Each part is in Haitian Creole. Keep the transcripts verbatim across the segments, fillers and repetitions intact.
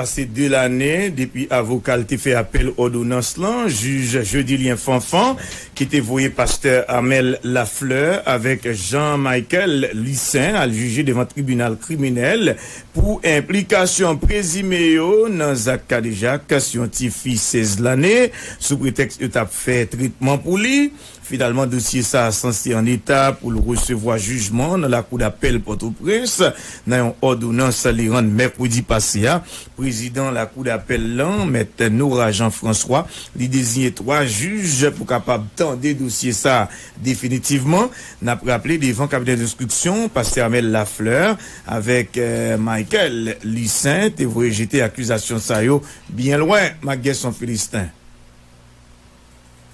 Se de lane depi avoka l te fè apèl òdonans lan, jij Jodilien Fanfan, ki te voye pastè Amel Lafleur avèk Jean Michael Licin al jije devan tribinal kriminèl pou enplikasyon prezime yo nan zak kadejak sou yon tifi sèz lane, sou pretèks yo t ap fè tretman pou li. Finalman, dosye sa a sanse an eta pou l resevwa jijman nan Lakou Dapèl Pòtoprens nan yon òdonans li rann mèkredi pase a. Prezidan Lakou Dapèl lan, Mèt Nora Jean François, li deziye twa jij pou kapab tande dosye sa a definitivman. N ap raple, devan kabinè denstriksyon, pastè Amel Lafleur avèk, eh, Michael Licin te voye jete akizasyon sa yo byen lwen, Mak Gèson Filistin.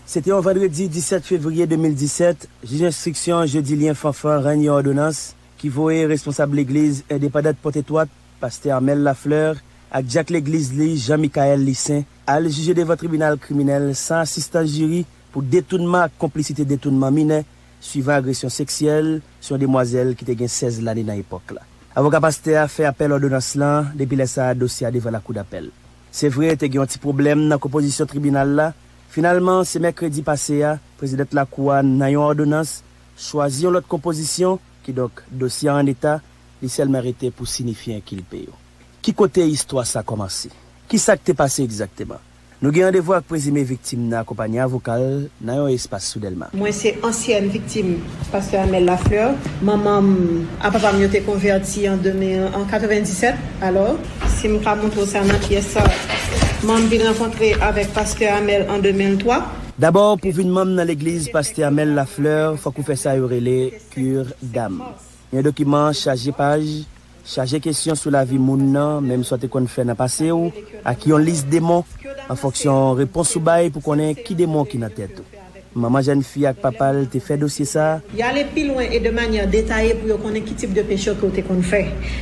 Se te yon vandredi disèt fevriye de mil disèt, jij enstriksyon Jodilien Fanfan rann yon òdonans ki voye responsab legliz endepandant Pòtetwat, pastè Amel Lafleur, ak dyak legliz li, Jean Michael Licin, al jije devan tribinal kriminèl san asistans jiri pou detounman ak konplisite detounman minè, swivan agresyon seksyèl sou yon demwazèl ki te gen sèz lane nan epòk la. Avoka pastè a fè apèl òdonans lan, depi lè sa a dosye a devan lakou dapèl. Se vre, te gen yon ti pwoblèm nan konpozisyon tribinal la. Finalman, se mèkredi pase a, prezidant lakou a, nan yon òdonans, chwazi yon lòt konpozisyon, kidonk, dosye a an eta, li sèlman rete pou sinifye enkilpe yo. Ki kote istwa sa kòmanse? Ki sa k te pase egzakteman? Nou gen randevou ak prezime viktim nan akonpanye avoka l nan yon espas sou Dèlma. Mwen se ansyèn viktim pastè Amel Lafleur. Manman m ak papa m yo te konvèti an de mil, an katrevendisèt. Alò, si m ka montre w sa nan pyès sa, mwen m vin rankontre avèk pastè Amel an de mil twa. Dabò, pou w vin manm nan legliz pastè Amel Lafleur, fòk ou fè sa yo rele cure d'âme. Yon dokiman chaje paj, chaje kesyon sou lavi moun nan, menm sa w te konn fè nan pase w, ak yon lis demon, an fonksyon repons ou bay pou konnen ki demon ki nan tèt ou. Manman jèn fi ak papa l te fè dosye sa a. Y ale pi lwen e de manyè detaye pou yo konnen ki tip de peche ke w te konn fè.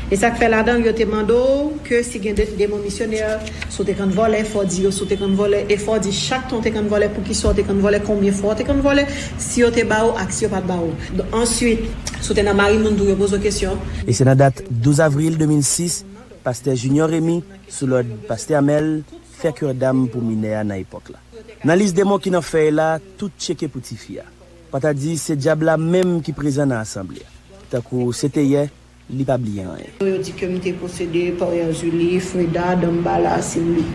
E sa k fè ladan l, yo te mande w ke si gen de, demon misyonè, si w te konn vòlè, fò w di yo, si w te konn vòlè, e fò w di chak tan w te konn vòlè, poukisa w te konn vòlè, konbyen fwa w te konn vòlè, si yo te ba w ak si yo pa t ba w. Answit, si w te nan mari moun tou, yo poze w kesyon. E se nan dat douz avril de mil sis, pastè Junior Remy, sou lòd pastè Amel, fè cure d'âme pou minè a nan epòk la. Nan lis demon ki nan fèy la, tout tcheke pou tifi a. Patadi se dyab la menm ki prezan nan asanble a. Tankou se te yè, li pa bliye anyen. Yo di ke m te posede pa Erzulie, Freda, Dambala, Simbi.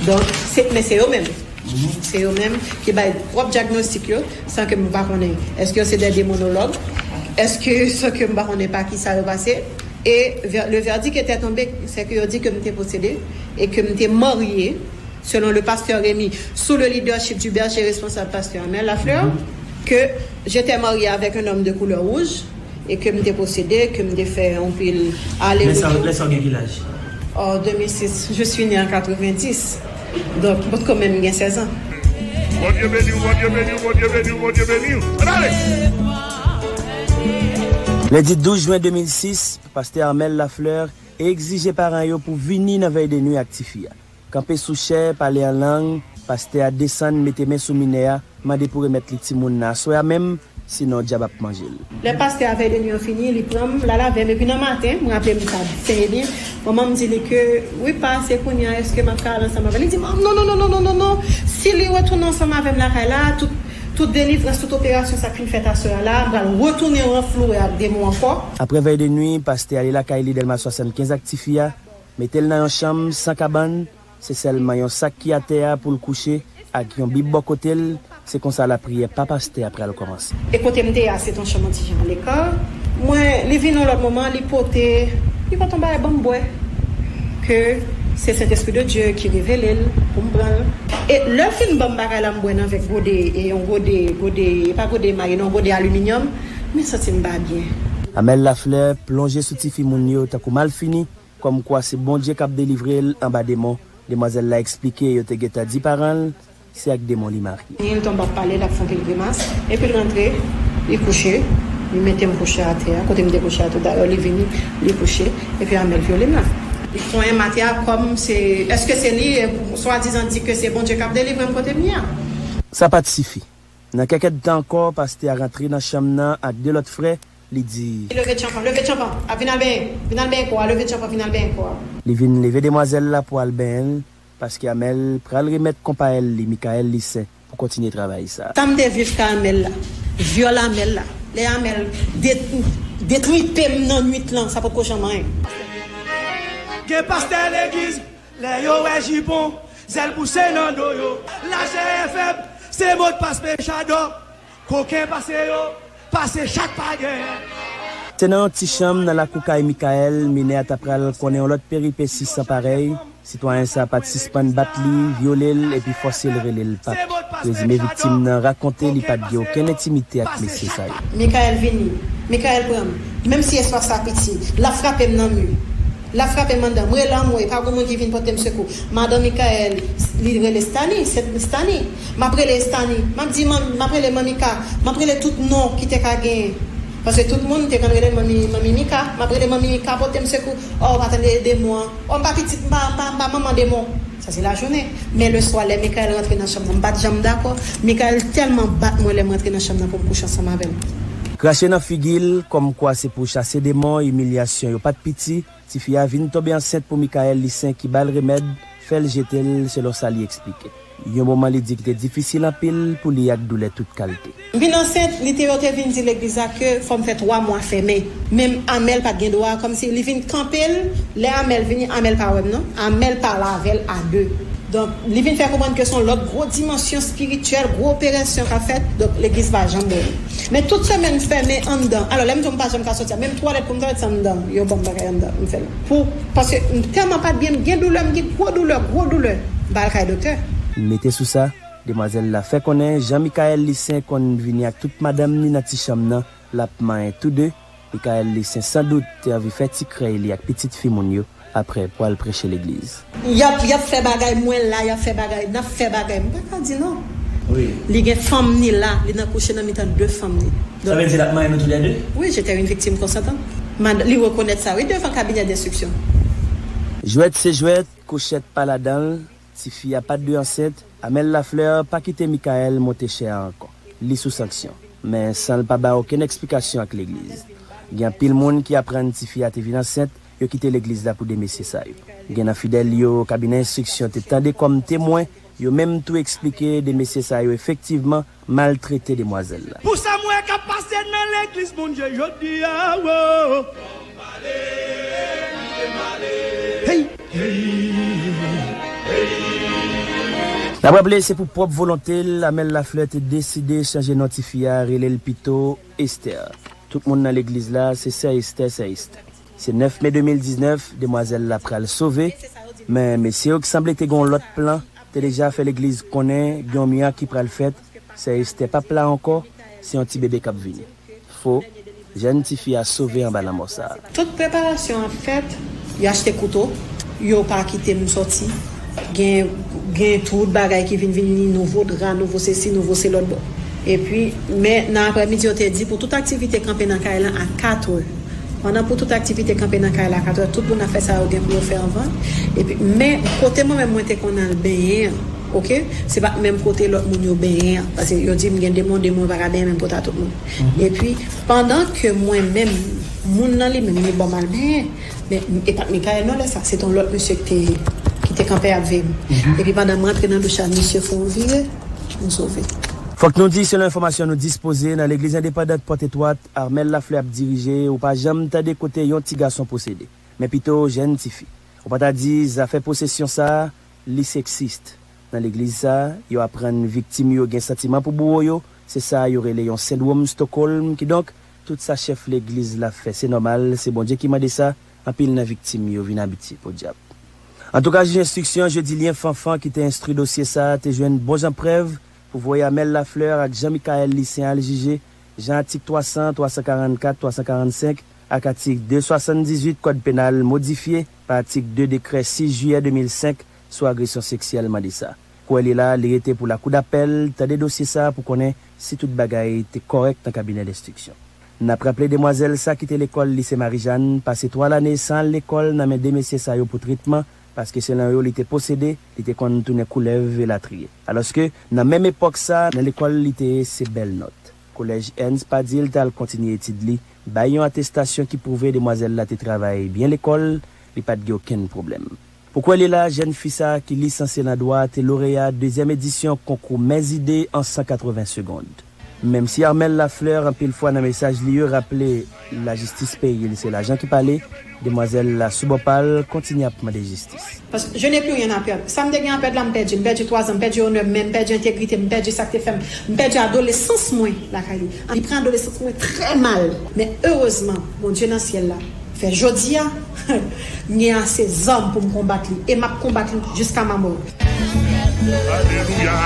Donk, se, men se yo menm. Se yo menm ki bay pwòp dyagnostik yo, san ke m pa konnen. Èske yo se de demonològ? Èske, san ke m pa konnen pa ki sa yo pase? E vè-, le verdict était tombé, se ke yo di ke m te posede e ke m te marye, selon le pasteur Rémy, sous le leadership du berger responsable pasteur Amel Lafleur, que j'étais mariée avec un homme de couleur rouge et que m te posede, ke m te fè anpil ale retour. Lè sa w gen ki laj? En deux mille six, je suis née en quatre-vingt-dix. Donk, mwen kanmenm gen sèz an. Bondye beni w, Bondye beni w, Bondye beni w, Bondye beni w. Ann ale! Lendi douz jen de mil sis, pastè Amel Lafleur egzije paran yo pou vini nan vèy de nwi ak tifi a. Kanpe sou chè, pale an lang, pastè a desann, mete men sou minè a, mande pou remèt li timoun nan aswè a menm, sinon dyab ap manje l. Lè pastè a vèy de nwi an fini, li pran m, l al avè m, epi nan maten, m raple m sa trè byen, manman m di li ke, wi pa, se kounye a, èske m ap ka al ansanm avè l? Li di m, non, non, non, non, non, non, non, si li retounen ansanm avè m lakay la, tout, tout delivrans, tout operasyon sa k fin fèt aswè a la, m pral retounen ranflouwe ak demon ankò. Apre vèy de nwi, pastè ale lakay li Dèlma swasannkenz ak tifi a, mete l nan yon chanm san kabann, se sèlman yon sak ki atè a pou l kouche, ak yon bib bò kote l, se konsa lapriyè pa pastè a pral kòmanse. E kote m te ye a, se t yon chanm yon ti jan leka. Mwen, li vin yon lòt moman, li pote, li pote yon bagay ban m bwè. Ke se Sentespri de Dye ki revele l pou m pran l. E lè l fin ban m bagay la, m bwè nan vè gode, e yon gode, gode, e pa gode emaye, non, gode aliminyòm, men santi m pa byen. Amel Lafleur plonje sou tifi moun yo tankou malfini, kòmkwa se Bondye k ap delivre l anba demon. Demwazèl la eksplike yo te gentan di paran l se ak demon li marye. Li tonbe ap pale, l ap fè anpil grimas, epi l rantre, li kouche, li mete m kouche atè a, kote m te kouche a tou dayè, li vini, li kouche, epi Amel vyole m la. Li konyen m atè a kòm se, èske se li, e, swadizan di ke se Bondye k ap delivre m kote m ye a. Sa pa t sifi. Nan kèk èdtan ankò, pastè a rantre nan chanm nan ak de lòt frè, Li di: Leve tchanpan, leve tchanpan, a vin al benyen, vin al benyen kò a, leve tchanpan, vin al benyen kò a. Li vin leve demwazèl la pou al benyen l, paske Amèl pral remèt konpayèl li, Mikaèl Lissen, pou kontinye travay sa. Sa m te viv kay Amèl la, vyòl Amèl la, lè Amèl det-, detripe m nan nwit lan, sa potko janm anyen. Gen pastè legliz, lè yo wè jipon, zèl pouse nan do yo. Lajè fèb, se modpas pechadò. Koken pase yo, pase chat pa genyen. Se nan yon ti chanm nan lakou kay Mikaèl, minè a ta pral konnen yon lòt peripesi san parèy. Sitwayen sa a pa t sispann bat li, vyole l, epi fòse l rele l pap. Prezime viktim nan rakonte li pa t gen okenn entimite ak mesye sa yo. Mikaèl vini, Mikaèl pran m. Menm si espas la piti, l ap frape m nan mi. L ap frape m anndan. M rele anmwe, pa gen moun ki vin pote m sekou. Madan Mikaèl, li rele Stani, se Stani. M ap rele Stani. M ap di, man-, m ap rele Manmika. M ap rele tout non ki te ka genyen. Paske tout moun te konn rele m Manmi, Manmi Mika. M ap rele Manmi Mika, pote m sekou. O, w pa tande demon an. O, m pa pitit, m pa, m pa, m pa manman demon. Sa se lajounen. Men leswa, lè Mikaèl rantre nan chanm nan, m pa t janm dakò. Mikaèl tèlman bat mwen lè m rantre nan chanm nan pou m kouche ansanm avè l. Krache nan figi l, kòmkwa se pou chase demon, imilyasyon yo pa t piti. Tifi a vin tonbe ansent pou Mikaèl Lissen ki ba l remèd, fè l jete l, selon sa li eksplike. Yon moman li di ki te difisil anpil pou li ak doulè tout kalte. M vin ansent, li te, yo te vin di legliz la ke fò m fè twa mwa fèmen. Menm Amèl pa t gen dwa, kòmsi li vin kanpe l, lè Amèl vini, Amèl pa wè m non. Amèl pale avè l a de. Donk, li vin fè konprann ke se yon lòt gwo dimansyon espirityèl, gwo operasyon k ap fèt. Donk, legliz pa janm ouvri. Men tout semèn fèmen anndan. Alò, lè m di w m pa janm ka soti a, menm twalèt pou m twalèt se anndan. Yo ban m bagay anndan, m fè l. Pou, paske m tèlman pa t byen, m gen doulè, m gen gwo doulè, gwo doulè. M pa al kay doktè. Mete sou sa, demwazèl la fè konnen jan Mikaèl Lissen konn vini ak tout madanm ni nan ti chanm nan, l ap manyen tou de. Mikaèl Lissen sandout te anvi fè ti krèy li ak pitit fi moun yo, aprè pou al preche legliz. Y ap, y ap fè bagay, mwen la, y ap fè bagay, n ap fè bagay. M pa ka di non. Wi. Li gen fanm ni la, li nan kouche nan mitan de fanm ni. Sa vle di l ap manyen nou toulède? Wi, j'étais une victime consentante. Mad-, li rekonèt sa, wi, devan kabinè denstriksyon. Jwèt se jwèt, kouchèt pa ladan l, tifi a pa t dwe ansent, Amel Lafleur pa kite Mickaël monte chè a ankò. Li sou sanksyon. Men san l pa bay okenn eksplikasyon ak legliz. Gen anpil moun ki aprann tifi a te vin ansent, yo kite legliz la pou de mesye sa yo. Gen nan fidèl yo, kabinè enstriksyon te tande kòm temwen, yo menm tou eksplike de mesye sa yo efektivman maltrete demwazèl la. Pou sa m wè k ap pase nan legliz Bondye jodi a, wo. Hey! N ap raple, se pou pwòp volonte l, Amel Lafleur te deside chanje non tifi a, rele l pito Esther. Tout moun nan legliz la, se sè Esther, sè Esther. Se nèf me de mil diznèf, demwazèl la pral sove, men mesye yo ki sanble te gen yon lòt plan, te deja fè legliz konnen gen yon mirak ki pral fèt, sè Esther p ap la ankò, se yon ti bebe k ap vini. Fo, jèn tifi a sove anba lanmò sa a. Tout preparasyon an fèt, yo achte kouto, yo pa kite m sòti. Gen, gen tout bagay ki vin vini, nouvo dra, nouvo sesi, nouvo se lòt bò. Epi, men nan aprèmidi, yo te di pou tout aktivite kanpe nan kay la a katrè. Pandan pou tout aktivite kanpe nan kay la a katrè, tout moun ap fè sa yo gen pou yo fè anvan. Epi, men kote mwen menm mwen te konn al benyen an, oke? Se pa menm kote lòt moun yo benyen an. Paske yo di m gen demon, demon pa ka benyen menm kote a tout moun. Epi, pandan ke mwen menm, moun nan li menm, li ban m al benyen. Men, e pa t Mickaël non lè sa, se t yon lòt mesye ki te, ki te kanpe ap veye m. Epi pandan m rantre nan douch la, misye fè yon vire, m sove. Fòk nou di, selon enfòmasyon nou dispoze, nan legliz endepandant Pòt Etwat, Amel Lafleur ap dirije, ou pa janm tande kote yon ti gason posede, men pito jèn tifi. Ou pa ta di zafè posesyon sa a, li seksis. Nan legliz sa a, yo aprann viktim yo gen santiman pou bouwo yo, se sa yo rele yon sendwòm Stockholm, kidonk, tout sa chèf legliz la fè, se nòmal, se Bondye ki mande sa, anpil nan viktim yo vin abitye, podyab. Antouka, jij enstriksyon Jodilien Fanfan ki te enstwi dosye sa a te jwenn bon jan prèv pou voye Amel Lafleur ak Jean Mickaël Licen al jije, jan atik twa san, twa san karannkat, twa san karannsenk ak atik de swasanndizuit Kòd Penal modifye pa atik de dekrè sis jiyè de mil senk sou agresyon seksyèl mande sa. Kwè li la, li rete pou lakoudapèl tande dosye sa a pou konnen si tout bagay te kòrèk nan kabinè denstriksyon. N ap raple demwazèl sa kite lekòl Lise Marijàn, pase twa lane san al lekòl nan men de mesye sa yo pou tretman, paske selon yo li te posede, li te konn tounen koulèv elatriye. Alòske, nan menm epòk sa, nan lekòl li te ye se bèl nòt. Kolèj Ernst Padil t al kontinye etid li, bay yon atestasyon ki pwouve demwazèl la te travay byen lekòl, li pa t gen okenn pwoblèm. Pou kwè li la, jèn fi sa a ki lisanse nan dwa a te loreya dezyèm edisyon konkou Mèzide an san katreven segond. Menm si Armel Lafleur anpil fwa nan mesaj li yo raple lajistis peyi l se lajan ki pale, demwazèl la sou bò pa l kontinye ap mande jistis. Paske je n'ai plus rien à perdre. Sa m te gen a pèd la, m pèdi. M pèdi twa zan, m pèdi onè m, men m pèdi entegrite m, m pèdi sa k te fè m. M pèdi adolesans mwen lakay li. Li pran adolesans mwen trè mal. Men erezman, Bondye nan syèl la fè jodi a, m gen ase zam pou m konbat li. E m ap konbat li jiska ma mò. Alelouya.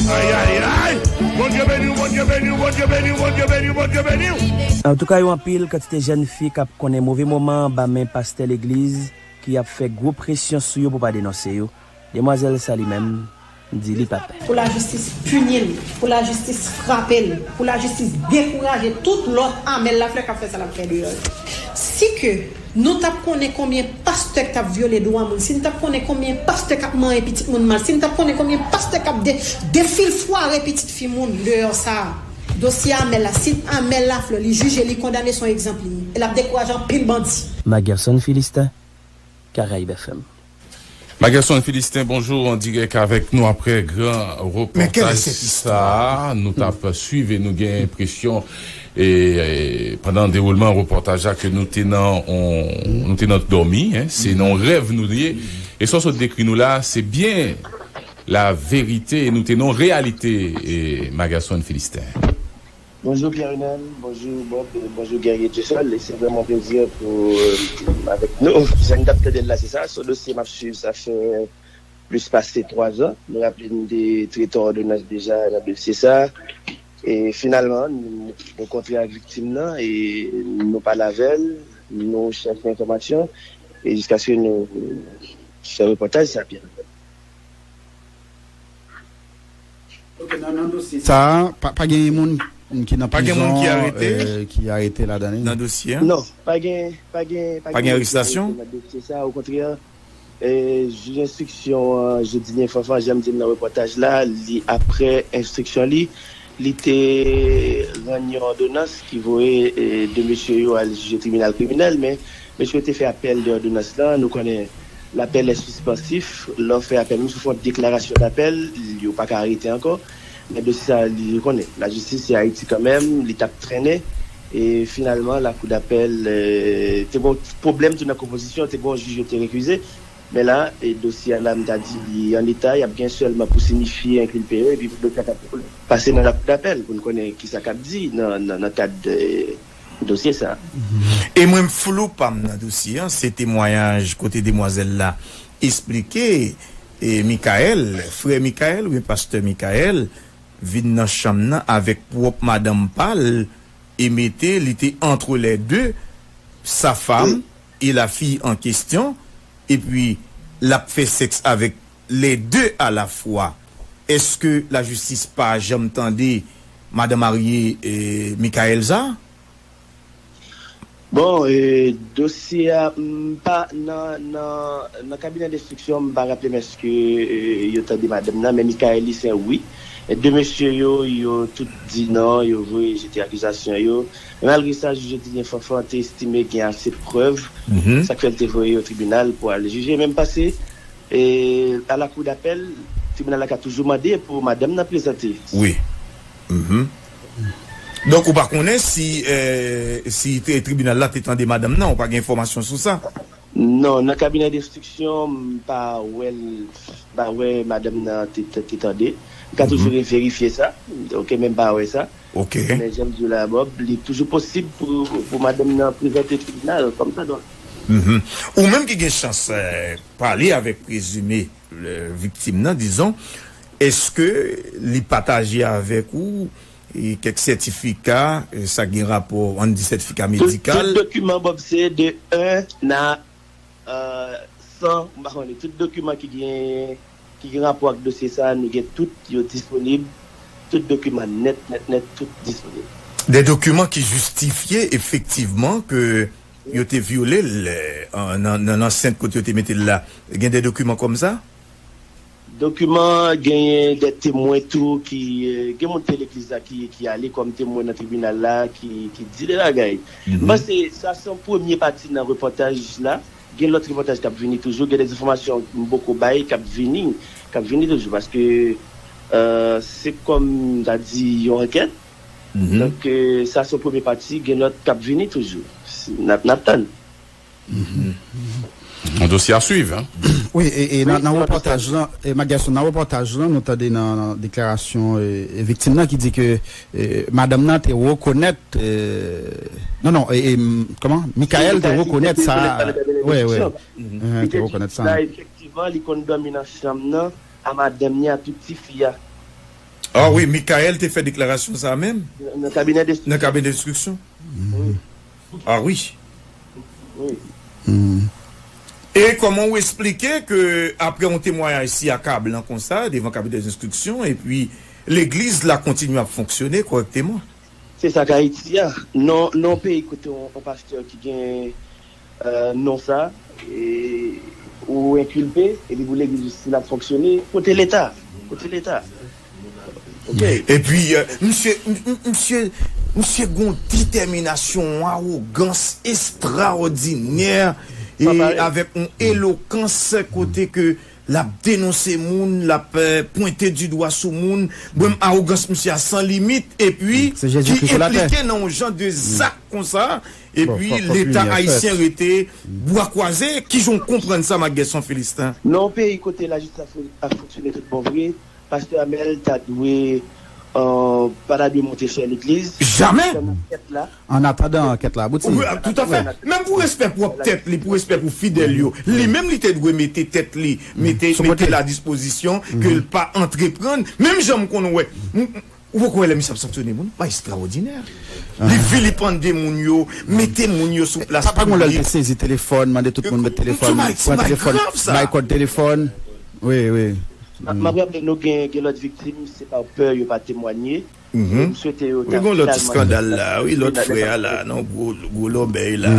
Ay, ay, ay. Bondye beni w, Bondye beni w, Bondye beni w, Bondye beni w, Bondye beni w. Antouka, yo anpil kantite jèn fi k ap konnen move moman anba men pastè legliz ki ap fè gwo presyon sou yo pou pa denonse yo. Demwazèl sa li menm, di li pa pè. Pou lajistis pini l, pou lajistis frape l, pou lajistis dekouraje tout lòt Armel Lafleur k ap fè sa l ap fè deyò yo. Si ke nou t ap konnen konbyen pastè k t ap vyole dwa moun, si n t ap konnen konbyen pastè k ap manyen pitit moun mal, si n t ap konnen konbyen pastè k ap de, defilfware pitit fi moun deyò sa a, dosye Armel la, si Armel Lafleur li jije, li kondane, se yon egzanp li ye. E l ap dekouraje anpil bandi. Magerson Philistin, Caraïbes F M. Magerson Philistin, bonjou, an dirèk avèk nou aprè gran repòtaj sa a. Nou t ap swiv e nou gen enpresyon, e, e, pandan dewoulman repòtaj la, ke nou te nan, on, nou te nan dòmi, en, se nan yon rèv nou ye. E sa w sot dekri nou la, se byen la verite, e nou te nan yon reyalite, e, Magerson Philistin. Bonjou Pierre Renel, bonjou Bob, e bonjou Guerrier Dieuseul. E se vrèman yon plezi pou, e, avèk nou. Jan n t ap tande l la, se sa. Se yon dosye m ap swiv, sa fè plis pase twa zan. Nou raple n te trete yon òdonans deja nan dosye sa. E finalman, nou rankontre ak viktim nan e nou pale avè l, nou chèche enfòmasyon e jiskaske nou fè repòtaj sa, Pierre Renel. Sa a, pa, pa gen moun ki nan prizon, ki arete, eh, ki arete ladan li? Nan dosye a? Non, pa gen, pa gen, pa gen moun ki arete nan dosye sa a. Okontrè, eh, jij enstriksyon an, Jodinien Fanfan, jan m di l nan repòtaj la, li, aprè enstriksyon li, li te rann yon òdonans ki voye, eh, de mesye yo al jije tribinal kriminèl, men mesye yo te fè apèl de òdonans lan. Nou konnen lapèl est suspensif. Lè w fè apèl, menm si w fè yon deklarasyon dapèl, yo pa ka arete ankò. Men dosye sa a, li konnen lajistis se Ayiti kanmenm, li t ap trennen. E finalman, lakou dapèl, eh, te gen yon pwoblèm tou nan konpozisyon, te gen yon jij yo te rekize. Men la, e dosye a la, m ta di li an eta, y ap gen sèlman pou sinifye enkilpe yo, epi pou dosye a ka pase nan lakou dapèl, pou n konnen kisa k ap di nan, nan, nan kad, eh, dosye sa a. E mwen, flou pa m nan dosye an, se temwayaj kote demwazèl la esplike, e Michael, frè Michael, oubyen pastè Michael, vin nan chanm nan avèk pwòp madanm pa l, e mete, li te entre les deux, sa femme et la fille en question, epi l ap fè sèks avèk les deux à la fois. Èske lajistis pa janm tande madan marye, eh, Michael sa? Bon, eh, dosye a, m pa nan, nan, nan kabinè denstriksyon, m pa raple m èske, eh, yo tande madanm nan, men Michael li se wi. E de mesye yo, yo tout di non, yo voye jete akizasyon yo. Men malgre sa, jij Jodinien Fanfan te estime gen ase prèv, sa k fè l te voye yo tribinal pou al jije. Men m panse, e, a la kou dapèl, tribinal la ka toujou mande pou madanm nan prezante. Wi. Donk, ou pa konnen si, eh, si te, tribinal la te tande madanm nan, ou pa gen enfòmasyon sou sa? Non, nan kabinè denstriksyon, m pa wè l, m pa wè madanm nan te, te, te tande. M ka toujou reverifye sa. Ok, men m pa wè sa. Ok. Men jan m di w la, Bob, li toujou posib pou, pou madanm nan prezante tribinal kòmsadwa. Ou menm ki gen chans, eh, pale avèk prezime, eh, viktim nan, dizon, èske li pataje avèk ou, eh, kèk sètifika, eh, sa gen rapò, ann di sètifika medikal? Tout, tout dokiman, Bob, se de un à, euh, san, m pa konnen, tout dokiman ki gen, ki gen rapò ak dosye sa a, nou gen tout, yo disponib. Tout dokiman nèt, nèt, nèt, tout disponib. De dokiman ki jistifye efektivman ke yo te vyole l, eh, an, nan, nan lansent kote yo te mete l la. Gen de dokiman kòmsa? Dokiman, genyen de temwen tou ki, eh, gen moun te legliz la ki, ki ale kòm temwen nan tribinal la, ki, ki di de bagay. M panse sa se yon premye pati nan repòtaj la. Gen lòt repòtaj k ap vini toujou, gen de enfòmasyon m poko bay k ap vini, k ap vini toujou, paske, eh, se kòm m ta di yon ankèt. Donk, eh, sa se yon premye pati, gen lòt k ap vini toujou. Si, n ap, n ap tann. Un dossier à suivre, hein? Wi, e, e nan, nan repòtaj lan, e, Magerson, nan repòtaj lan, nou tande nan, nan deklarasyon e, e viktim nan ki di ke e, madanm nan te rekonèt, e, non, non, e, e, m- kòman? Mikaèl te rekonèt sa. Wi, wi. Te rekonèt sa. Efektivman, li konn dòmi nan chanm nan a madanm ni a tout tifi a. Ah wi, Mikaèl te fè deklarasyon sa menm? Nan kabinè de Nan kabinè enstriksyon? Ah wi. E kòman ou eksplike ke apre yon temwayaj si akablan konsa devan kabinè enstriksyon epi legliz la kontinye ap fonksyone kòrèkteman? Se sa k Ayiti a. Non, non peyi kote yon, yon pastè ki gen euh, non sa, e, ou enkilpe, epi pou legliz si l ap fonksyone, kote leta? Kote leta? Epi, euh, misye, misye, misye gon detèminasyon, yon awogans estraòdinè, e avèk yon elokans kote ke l ap denonse moun, l ap euh, pwente di dwa sou moun. Bon, awogans misye a san limit, epi ki enplike nan yon jan de zak konsa, epi leta ayisyen rete bwa kwaze. Kijan w konprann sa, Magerson Philistin? Nan yon peyi kote lajistis ap fonksyone tout bon vre, pastè Amel ta dwe, euh, pa ta dwe monte chè legliz. Jamè! An atandan ankèt la abouti. Toutafè. Menm pou respè pwòp tèt li, pou respè pou fidèl yo, li menm li te dwe mete tèt li, mete, mete l a dispozisyon ke l pa antreprann. Menm jan m konn wè. Ou poko wè lè misye ap sanksyone moun? Pa estraòdinè. Li vilipande moun yo, mete moun yo sou plas piblik. Pa gen lè l te sezi telefòn, mande tout moun met telefòn, pran telefòn, bay kòd telefòn. Wi, wi. M ap raple nou gen, gen lòt viktim, se pa pè yo pa temwanye. M swete yo ta. Wi, gen lòt eskandal la, wi, lòt frè a la, non, gwo, gwo lòbèy la.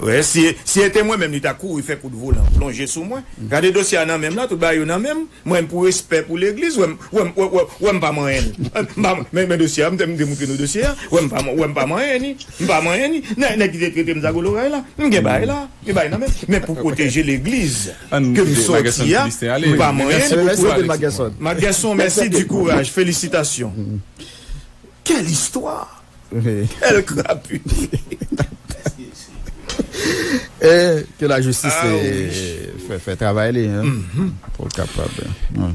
Wi, si, si se te mwen menm, li ta kouri fè kout volan, plonje sou mwen. Gade dosye a nan men m la, tout bagay yo nan men m. Mwen, pou respè pou legliz, wè m, wè m, wè, wè, wè m pa manyen li. M pa, men, men dosye a, m te, m te moutre nou dosye a. Wè m pa, wè m pa manyen li. M pa manyen li. Nèg, nèg ki te trete m zago loray la. M gen bagay la. Gen bagay nan men m. Men pou pwoteje legliz ke m sòti a, m pa manyen li. Magerson, mèsi di kouraj. Felisitasyon. Quelle histoire! Kèl krapit! E ke lajistis fè, fè travay li, hein, pou l kapab.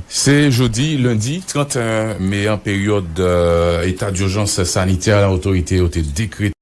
Se jodi, lendi trant me an, peryòd eta dijans sanitè otorite yo te dekrete.